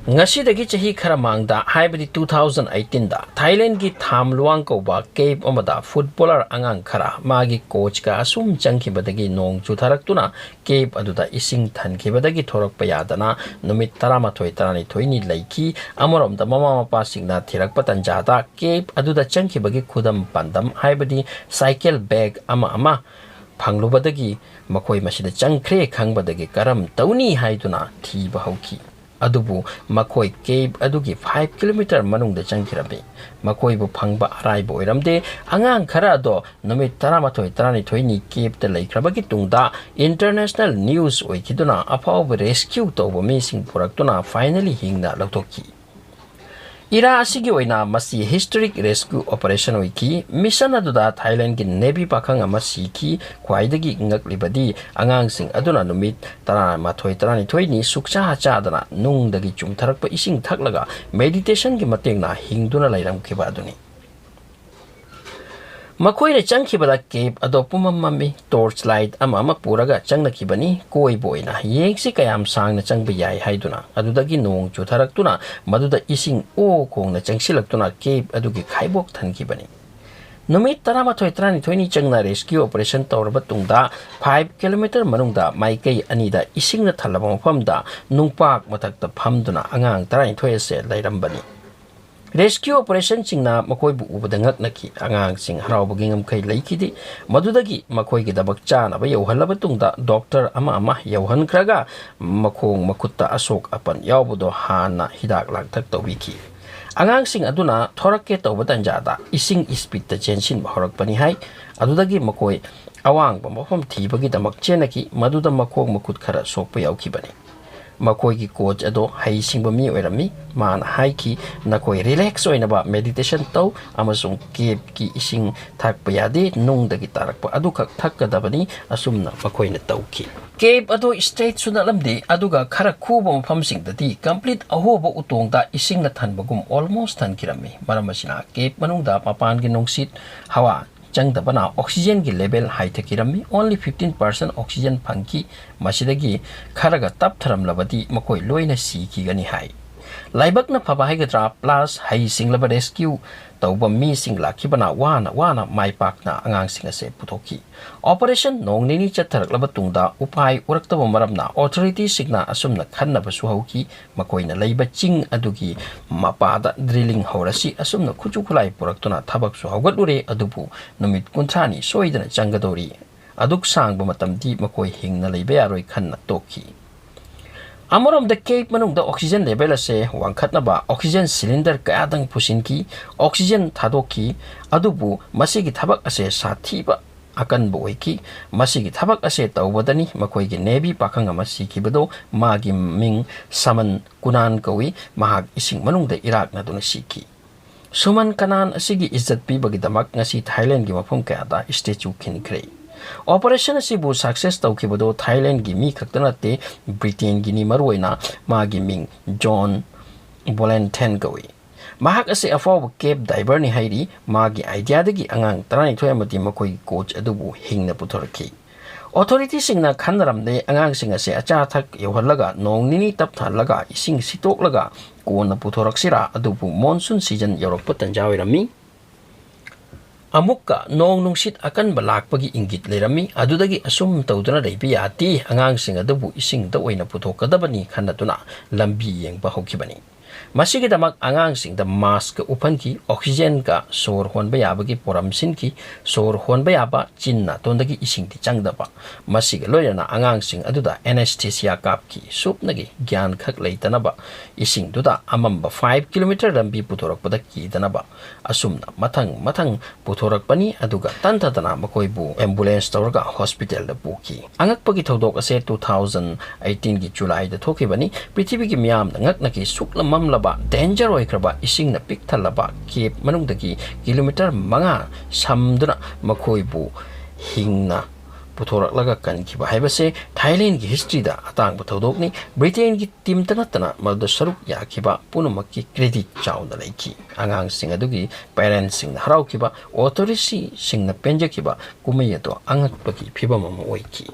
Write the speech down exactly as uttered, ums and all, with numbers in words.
ꯉꯁꯤꯗꯒꯤ ꯆꯍꯤ ꯈꯔ ꯃꯥꯡꯗ, ꯍꯥꯏꯕꯗꯤ two thousand eighteen ꯗ, ꯊꯥꯏꯂꯦꯟꯒꯤ ꯊꯥꯝ ꯂꯨꯋꯥꯡ ꯀꯧꯕ cave ꯑꯃꯗ footballer ꯑꯉꯥꯡ ꯈꯔ ꯃꯥꯒꯤ coachꯀ ꯑꯁꯨꯝ ꯆꯪꯈꯤꯕꯗꯒꯤ ꯅꯣꯡ ꯆꯨꯊꯔꯛꯇꯨꯅ cave ꯑꯗꯨꯗ ꯏꯁꯤꯡ ꯊꯟꯈꯤꯕꯗꯒꯤ ꯊꯣꯔꯛꯄ ꯌꯥꯗꯅ ꯅꯨꯃꯤꯠ ꯇꯔꯥꯃꯥꯊꯣꯏ ꯇꯔꯥꯅꯤꯊꯣꯏꯅꯤ ꯂꯩꯈꯤ꯫ ꯑꯃꯔꯣꯝꯗ ꯃꯃꯥ ꯃꯄꯥꯁꯤꯡꯅ ꯊꯤꯔꯛꯄ ꯇꯟꯖꯥꯗ cave ꯑꯗꯨꯗ ꯆꯪꯈꯤꯕꯒꯤ ꯈꯨꯗꯝ ꯄꯥꯟꯗꯝ, ꯍꯥꯏꯕꯗꯤ cycle bag ꯑꯃ ꯑꯃ ꯐꯪꯂꯨꯕꯗꯒꯤ ꯃꯈꯣꯏ ꯃꯁꯤꯗ ꯆꯪꯈ꯭ꯔꯦ ꯈꯪꯕꯗꯒꯤ ꯀꯔꯝ ꯇꯧꯅꯤ ꯍꯥꯏꯗꯨꯅ ꯊꯤꯕ ꯍꯧꯈꯤ꯫ ꯑꯗꯨꯕꯨ ꯃꯈꯣꯏ cave ꯑꯗꯨꯒꯤ five kilometer ꯃꯅꯨꯡꯗ ꯆꯪꯈꯤꯔꯝꯃꯤ꯫ ꯃꯈꯣꯏꯕꯨ ꯐꯪꯕ ꯑꯔꯥꯏꯕ ꯑꯣꯏꯔꯝꯗꯦ꯫ ꯑꯉꯥꯡ ꯈꯔ ꯑꯗꯣ ꯅꯨꯃꯤꯠ ꯇꯔꯥꯃꯥꯊꯣꯏ ꯇꯔꯥꯅꯤꯊꯣꯏꯅꯤ caveꯇ ꯂꯩꯈ꯭ꯔꯕꯒꯤ ꯇꯨꯡꯗ international news ꯑꯣꯏꯈꯤꯗꯨꯅ ꯑꯐꯥꯎꯕ rescue ꯇꯧꯕ ꯃꯤꯁꯤꯡ ꯄꯨꯔꯛꯇꯨꯅ finally ꯍꯤꯡꯅ ꯂꯧꯊꯣꯛꯈꯤ꯫ ꯏꯔꯥ ꯑꯁꯤꯒꯤ ꯑꯣꯏꯅ ꯃꯁꯤ historic rescue operation ꯑꯣꯏꯈꯤ꯫ Mission ꯑꯗꯨꯗ ꯊꯥꯏꯂꯦꯟꯒꯤ Navy ꯄꯥꯈꯪ ꯑꯃ ꯁꯤꯈꯤ꯫ ꯈ꯭ꯋꯥꯏꯗꯒꯤ ꯉꯛꯂꯤꯕꯗꯤ, ꯑꯉꯥꯡꯁꯤꯡ ꯑꯗꯨꯅ ꯅꯨꯃꯤꯠ ꯇꯔꯥꯃꯥꯊꯣꯏ ꯇꯔꯥꯅꯤꯊꯣꯏꯅꯤ ꯁꯨꯛꯆꯥ ꯆꯥꯗꯅ ꯅꯨꯡꯗꯒꯤ ꯆꯨꯝꯊꯔꯛꯄ ꯏꯁꯤꯡ ꯊꯛꯂꯒ meditationꯒꯤ ꯃꯇꯦꯡꯅ ꯍꯤꯡꯗꯨꯅ ꯂꯩꯔꯝꯈꯤꯕ ꯑꯗꯨꯅꯤ꯫ ꯃꯈꯣꯏꯅ ꯆꯪꯈꯤꯕꯗ cave ꯑꯗꯣ ꯄꯨꯝꯃꯝ ꯃꯝꯃꯤ꯫ Torch light ꯑꯃ ꯑꯃ ꯄꯨꯔꯒ ꯆꯪꯅꯈꯤꯕꯅꯤ, ꯀꯣꯏꯕ ꯑꯣꯏꯅ ꯌꯦꯡꯁꯤ ꯀꯌꯥꯝ ꯁꯥꯡꯅ ꯆꯪꯕ ꯌꯥꯏ ꯍꯥꯏꯗꯨꯅ꯫ ꯑꯗꯨꯗꯒꯤ ꯅꯣꯡ ꯆꯨꯊꯔꯛꯇꯨꯅ ꯃꯗꯨꯗ ꯏꯁꯤꯡ ꯑꯣ ꯈꯣꯡꯅ ꯆꯪꯁꯤꯜꯂꯛꯇꯨꯅ cave ꯑꯗꯨꯒꯤ ꯈꯥꯏꯕꯣꯛ ꯊꯟꯈꯤꯕꯅꯤ꯫ ꯅꯨꯃꯤꯠ ꯇꯔꯥꯃꯥꯊꯣꯏ ꯇꯔꯥꯅꯤꯊꯣꯏꯅꯤ ꯆꯪꯅ rescue operation ꯇꯧꯔꯕ ꯇꯨꯡꯗ, five kilometer ꯃꯅꯨꯡꯗ ꯃꯥꯏꯀꯩ ꯑꯅꯤꯗ ꯏꯁꯤꯡꯅ ꯊꯜꯂꯕ ꯃꯐꯝꯗ ꯅꯨꯡꯄꯥꯛ ꯃꯊꯛꯇ ꯐꯝꯗꯨꯅ ꯑꯉꯥꯡ ꯇꯔꯥꯅꯤꯊꯣꯏ ꯑꯁꯦ ꯂꯩꯔꯝꯕꯅꯤ꯫ Rescue operationꯁꯤꯡꯅ ꯃꯈꯣꯏꯕꯨ ꯎꯕꯗ ꯉꯛꯅꯈꯤ꯫ ꯑꯉꯥꯡꯁꯤꯡ ꯍꯔꯥꯎꯕꯒꯤ ꯉꯝꯈꯩ ꯂꯩꯈꯤꯗꯦ꯫ ꯃꯗꯨꯗꯒꯤ ꯃꯈꯣꯏꯒꯤꯗꯃꯛ ꯆꯥꯅꯕ ꯌꯧꯍꯜꯂꯕ ꯇꯨꯡꯗ, doctor ꯑꯃ ꯑꯃ ꯌꯧꯍꯟꯈ꯭ꯔꯒ ꯃꯈꯣꯡ ꯃꯈꯨꯠꯇ ꯑꯁꯣꯛ ꯑꯄꯟ ꯌꯥꯎꯕꯗꯣ ꯍꯥꯟꯅ ꯍꯤꯗꯥꯛ ꯂꯥꯡꯊꯛ ꯇꯧꯕꯤꯈꯤ꯫ ꯑꯉꯥꯡꯁꯤꯡ ꯑꯗꯨꯅ ꯊꯣꯔꯛꯀꯦ ꯇꯧꯕ ꯇꯟꯖꯥꯗ ꯏꯁꯤꯡ speedꯇ ꯆꯦꯟꯁꯤꯟꯕ ꯍꯧꯔꯛꯄꯅꯤ ꯍꯥꯏ꯫ ꯑꯗꯨꯗꯒꯤ ꯃꯈꯣꯏ ꯑꯋꯥꯡꯕ ꯃꯐꯝ ꯊꯤꯕꯒꯤꯗꯃꯛ ꯆꯦꯟꯅꯈꯤ, ꯃꯗꯨꯗ ꯃꯈꯣꯡ ꯃꯈꯨꯠ ꯈꯔ ꯁꯣꯛꯄ ꯌꯥꯎꯈꯤꯕꯅꯤ꯫ ꯃꯈꯣꯏꯒꯤ coach ꯑꯗꯣ ꯍꯩꯁꯤꯡꯕ ꯃꯤ ꯑꯣꯏꯔꯝꯃꯤ꯫ ꯃꯥꯅ ꯍꯥꯏꯈꯤ, "ꯅꯈꯣꯏ relax ꯑꯣꯏꯅꯕ meditation ꯇꯧ ꯑꯃꯁꯨꯡ caveꯀꯤ ꯏꯁꯤꯡ ꯊꯛꯄ ꯌꯥꯗꯦ, ꯅꯨꯡꯗꯒꯤ ꯇꯥꯔꯛꯄ ꯑꯗꯨꯈꯛ ꯊꯛꯀꯗꯕꯅꯤ", ꯑꯁꯨꯝꯅ ꯃꯈꯣꯏꯅ ꯇꯧꯈꯤ꯫ Cave ꯑꯗꯨ straightꯁꯨ ꯅꯠꯂꯝꯗꯦ, ꯑꯗꯨꯒ ꯈꯔ ꯈꯨꯕ ꯃꯐꯝꯁꯤꯡꯗꯗꯤ complete ꯑꯍꯣꯕ ꯎꯇꯣꯡꯗ ꯏꯁꯤꯡꯅ ꯊꯟꯕꯒꯨꯝ almost ꯊꯟꯈꯤꯔꯝꯃꯤ꯫ ꯃꯔꯝ ꯑꯁꯤꯅ cave ꯃꯅꯨꯡꯗ ꯃꯄꯥꯟꯒꯤ ꯅꯨꯡꯁꯤꯠ, ꯍꯋꯥ, ꯆꯪꯗꯕꯅ oxygenꯒꯤ level ꯍꯟꯊꯈꯤꯔꯝꯃꯤ꯫ Only fifteen percent oxygen ꯐꯪꯈꯤ꯫ ꯃꯁꯤꯗꯒꯤ ꯈꯔꯒ ꯇꯞꯊꯔꯝꯂꯕꯗꯤ ꯃꯈꯣꯏ ꯂꯣꯏꯅ ꯁꯤꯈꯤꯒꯅꯤ ꯍꯥꯏ꯫ ꯂꯥꯏꯕꯛꯅ ꯐꯕ ꯍꯥꯏꯒꯗ꯭ꯔꯥ, ꯄ꯭ꯂꯁ ꯍꯩ ꯁꯤꯡꯂꯕ ꯔꯦꯁꯀ꯭ꯌꯨ ꯇꯧꯕ ꯃꯤꯁꯤꯡ ꯂꯥꯛꯈꯤꯕꯅ ꯋꯥꯅ ꯋꯥꯅ ꯃꯥꯏ ꯄꯥꯛꯅ ꯑꯉꯥꯡꯁꯤꯡ ꯑꯁꯦ ꯄꯨꯊꯣꯛꯈꯤ꯫ ꯑꯣꯄꯔꯦꯁꯟ ꯅꯣꯡ ꯅꯤꯅꯤ ꯆꯠꯊꯔꯛꯂꯕ ꯇꯨꯡꯗ ꯎꯄꯥꯏ ꯎꯔꯛꯇꯕ ꯃꯔꯝꯅ ꯑꯣꯊꯣꯔꯤꯇꯤꯁꯤꯡꯅ ꯑꯁꯨꯝꯅ ꯈꯟꯅꯕꯁꯨ ꯍꯧꯈꯤ, ꯃꯈꯣꯏꯅ ꯂꯩꯕ ꯆꯤꯡ ꯑꯗꯨꯒꯤ ꯃꯄꯥꯗ ꯗ꯭ꯔꯤꯂꯤꯡ ꯍꯧꯔꯁꯤ, ꯑꯁꯨꯝꯅ ꯈꯨꯠꯁꯨ ꯈꯨꯠꯂꯥꯏ ꯄꯨꯔꯛꯇꯨꯅ ꯊꯕꯛꯁꯨ ꯍꯧꯒꯠꯂꯨꯔꯦ, ꯑꯗꯨꯕꯨ ꯅꯨꯃꯤꯠ ꯀꯨꯟꯊ꯭ꯔꯥꯅꯤ ꯁꯣꯏꯗꯅ ꯆꯪꯒꯗꯧꯔꯤ꯫ ꯑꯗꯨꯛ ꯁꯥꯡꯕ ꯃꯇꯝꯗꯤ ꯃꯈꯣꯏ ꯍꯤꯡꯅ ꯂꯩꯕ ꯌꯥꯔꯣꯏ ꯈꯟꯅ ꯇꯣꯛꯈꯤ꯫ ꯑꯃꯔꯣꯝꯗ ꯀꯦꯞ ꯃꯅꯨꯡꯗ ꯑꯣꯛꯁꯤꯖꯦꯟ ꯂꯦꯚꯦꯜ ꯑꯁꯦ ꯋꯥꯡꯈꯠꯅꯕ ꯑꯣꯛꯁꯤꯖꯦꯟ ꯁꯤꯂꯤꯟꯗꯔ ꯀꯌꯥꯗꯪ ꯄꯨꯁꯤꯟꯈꯤ, ꯑꯣꯛꯁꯤꯖꯦꯟ ꯊꯥꯗꯣꯛꯈꯤ꯫ ꯑꯗꯨꯕꯨ ꯃꯁꯤꯒꯤ ꯊꯕꯛ ꯑꯁꯦ ꯁꯥꯊꯤꯕ ꯑꯀꯟꯕ ꯑꯣꯏꯈꯤ꯫ ꯃꯁꯤꯒꯤ ꯊꯕꯛ ꯑꯁꯦ ꯇꯧꯕꯗꯅꯤ ꯃꯈꯣꯏꯒꯤ ꯅꯦꯚꯤ ꯄꯥꯈꯪ ꯑꯃ ꯁꯤꯈꯤꯕꯗꯣ꯫ ꯃꯥꯒꯤ ꯃꯤꯡ ꯁꯃꯟ ꯀꯨꯅꯥꯟ ꯀꯧꯏ꯫ ꯃꯍꯥꯛ ꯏꯁꯤꯡ ꯃꯅꯨꯡꯗ ꯏꯔꯥꯛꯅꯗꯨꯅ ꯁꯤꯈꯤ꯫ ꯁꯨꯃꯟ ꯀꯅꯥꯟ ꯑꯁꯤꯒꯤ ꯏꯖꯠ ꯄꯤꯕꯒꯤꯗꯃꯛ ꯉꯁꯤ ꯊꯥꯏꯂꯦꯟꯒꯤ ꯃꯐꯝ ꯀꯌꯥꯗ ꯁ꯭ꯇꯦꯆꯨ ꯈꯤꯟꯈ꯭ꯔꯦ꯫ ꯑꯣꯄꯔꯦꯁꯟ ꯑꯁꯤꯕꯨ ꯁꯛꯁꯦꯁ ꯇꯧꯈꯤꯕꯗꯨ ꯊꯥꯏꯂꯦꯟꯒꯤ ꯃꯤ ꯈꯛꯇ ꯅꯠꯇꯦ, ꯕ꯭ꯔꯤꯇꯦꯟꯒꯤꯅꯤ꯫ ꯃꯔꯨꯑꯣꯏꯅ ꯃꯥꯒꯤ ꯃꯤꯡ ꯖꯣꯟ ꯕꯣꯂꯦꯟꯊꯦꯟ ꯀꯧꯏ꯫ ꯃꯍꯥꯛ ꯑꯁꯤ ꯑꯐꯥꯎꯕ ꯀꯦꯞ ꯗꯥꯏꯚꯔꯅꯤ ꯍꯥꯏꯔꯤ꯫ ꯃꯥꯒꯤ ꯑꯥꯏꯗꯤꯌꯥꯗꯒꯤ ꯑꯉꯥꯡ ꯇꯔꯥꯅꯤꯊꯣꯏ ꯑꯃꯗꯤ ꯃꯈꯣꯏꯒꯤ ꯀꯣꯆ ꯑꯗꯨꯕꯨ ꯍꯤꯡꯅ ꯄꯨꯊꯣꯔꯛꯈꯤ꯫ ꯑꯣꯊꯣꯔꯤꯇꯤꯁꯤꯡꯅ ꯈꯟꯅꯔꯝꯂꯦ, ꯑꯉꯥꯡꯁꯤꯡ ꯑꯁꯤ ꯑꯆꯥ ꯑꯊꯛ ꯌꯧꯍꯜꯂꯒ ꯅꯣꯡ ꯅꯤꯅꯤ ꯇꯞꯊꯍꯜꯂꯒ ꯏꯁꯤꯡ ꯁꯤꯠꯇꯣꯛꯂꯒ ꯀꯣꯟꯅ ꯄꯨꯊꯣꯔꯛꯁꯤꯔꯥ, ꯑꯗꯨꯕꯨ ꯃꯣꯟꯁꯨꯟ ꯁꯤꯖꯟ ꯌꯧꯔꯛꯄ ꯇꯟꯖꯥ ꯑꯣꯏꯔꯝꯃꯤ꯫ ꯑꯃꯨꯛꯀ ꯅꯣꯡ ꯅꯨꯡꯁꯤꯠ ꯑꯀꯟꯕ ꯂꯥꯛꯄꯒꯤ ꯏꯪꯒꯤꯠ ꯂꯩꯔꯝꯃꯤ꯫ ꯑꯗꯨꯗꯒꯤ ꯑꯁꯨꯝ ꯇꯧꯗꯨꯅ ꯂꯩꯕ ꯌꯥꯗꯦ, ꯑꯉꯥꯡꯁꯤꯡ ꯑꯗꯨꯕꯨ ꯏꯁꯤꯡꯗ ꯑꯣꯏꯅ ꯄꯨꯊꯣꯛꯀꯗꯕꯅꯤ ꯈꯟꯅꯗꯨꯅ ꯂꯝꯕꯤ ꯌꯦꯡꯕ ꯍꯧꯈꯤꯕꯅꯤ꯫ ꯃꯁꯤꯒꯤꯗꯃꯛ ꯑꯉꯥꯡꯁꯤꯡꯗ ꯃꯥꯁꯛ ꯎꯞꯍꯟꯈꯤ, ꯑꯣꯛꯁꯤꯖꯦꯟꯒ ꯁꯣꯔ ꯍꯣꯟꯕ ꯌꯥꯕꯒꯤ ꯄꯣꯔꯝ ꯁꯤꯟꯈꯤ꯫ ꯁꯣꯔ ꯍꯣꯟꯕ ꯌꯥꯕ ꯆꯤꯟ ꯅꯥꯇꯣꯟꯗꯒꯤ ꯏꯁꯤꯡꯗꯤ ꯆꯪꯗꯕ꯫ ꯃꯁꯤꯒ ꯂꯣꯏꯅꯅ ꯑꯉꯥꯡꯁꯤꯡ ꯑꯗꯨꯗ ꯑꯦꯅꯦꯁꯊꯦꯁꯤꯌꯥ ꯀꯥꯞꯈꯤ, ꯁꯨꯞꯅꯒꯤ ꯒ꯭ꯌꯥꯟ ꯈꯛ ꯂꯩꯇꯅꯕ꯫ ꯏꯁꯤꯡꯗꯨꯗ ꯑꯃꯝꯕ ꯐꯥꯏꯚ ꯀꯤꯂꯣꯃꯤꯇꯔ ꯂꯝꯕꯤ ꯄꯨꯊꯣꯔꯛꯄꯗ ꯀꯤꯗꯅꯕ꯫ ꯑꯁꯨꯝꯅ ꯃꯊꯪ ꯃꯊꯪ ꯄꯨꯊꯣꯔꯛꯄꯅꯤ, ꯑꯗꯨꯒ ꯇꯟꯊꯗꯅ ꯃꯈꯣꯏꯕꯨ ꯑꯦꯝꯕꯨꯂꯦꯟꯁ ꯇꯧꯔꯒ ꯍꯣꯁꯄꯤꯇꯥꯜꯗ ꯄꯨꯈꯤ꯫ ꯑꯉꯛꯄꯒꯤ ꯊꯧꯗꯣꯛ ꯑꯁꯦ ꯇꯨ ꯊꯥꯎꯖꯟ ꯑꯩꯠꯇꯤꯟꯒꯤ ꯖꯨꯂꯥꯏꯗ ꯊꯣꯛꯈꯤꯕꯅꯤ꯫ ꯄ꯭ꯔꯤꯊꯤꯕꯤꯒꯤ ꯃꯤꯌꯥꯝꯅ ꯉꯛꯅꯈꯤ꯫ ꯁꯨꯛꯂꯝꯃꯝꯂꯕ ꯗꯦꯟꯖꯔ ꯑꯣꯏꯈ꯭ꯔꯕ ꯏꯁꯤꯡꯅ ꯄꯤꯛ ꯊꯜꯂꯕ ꯀꯦꯞ ꯃꯅꯨꯡꯗꯒꯤ ꯀꯤꯂꯣꯃꯤꯇꯔ ꯃꯉꯥ ꯁꯝꯗꯨꯅ ꯃꯈꯣꯏꯕꯨ ꯍꯤꯡꯅ ꯄꯨꯊꯣꯔꯛꯂꯒ ꯀꯟꯈꯤꯕ ꯍꯥꯏꯕꯁꯦ ꯊꯥꯏꯂꯦꯟꯒꯤ ꯍꯤꯁꯇ꯭ꯔꯤꯗ ꯑꯇꯥꯡꯕ ꯊꯧꯗꯣꯛꯅꯤ꯫ ꯕ꯭ꯔꯤꯇꯦꯟꯒꯤ ꯇꯤꯝꯇ ꯅꯠꯇꯅ ꯃꯗꯨꯗ ꯁꯔꯨꯛ ꯌꯥꯈꯤꯕ ꯄꯨꯝꯅꯃꯛꯀꯤ ꯀ꯭ꯔꯦꯗꯤꯠ ꯆꯥꯎꯅ ꯂꯩꯈꯤ꯫ ꯑꯉꯥꯡꯁꯤꯡ ꯑꯗꯨꯒꯤ ꯄꯦꯔꯦꯟꯠꯁꯤꯡꯅ ꯍꯔꯥꯎꯈꯤꯕ, ꯑꯣꯊꯣꯔꯤꯇꯤꯁꯤꯡꯅ ꯄꯦꯟꯖꯈꯤꯕ ꯀꯨꯝꯍꯩ ꯑꯗꯣ ꯑꯉꯛꯄꯒꯤ ꯐꯤꯕꯝ ꯑꯃ ꯑꯣꯏꯈꯤ꯫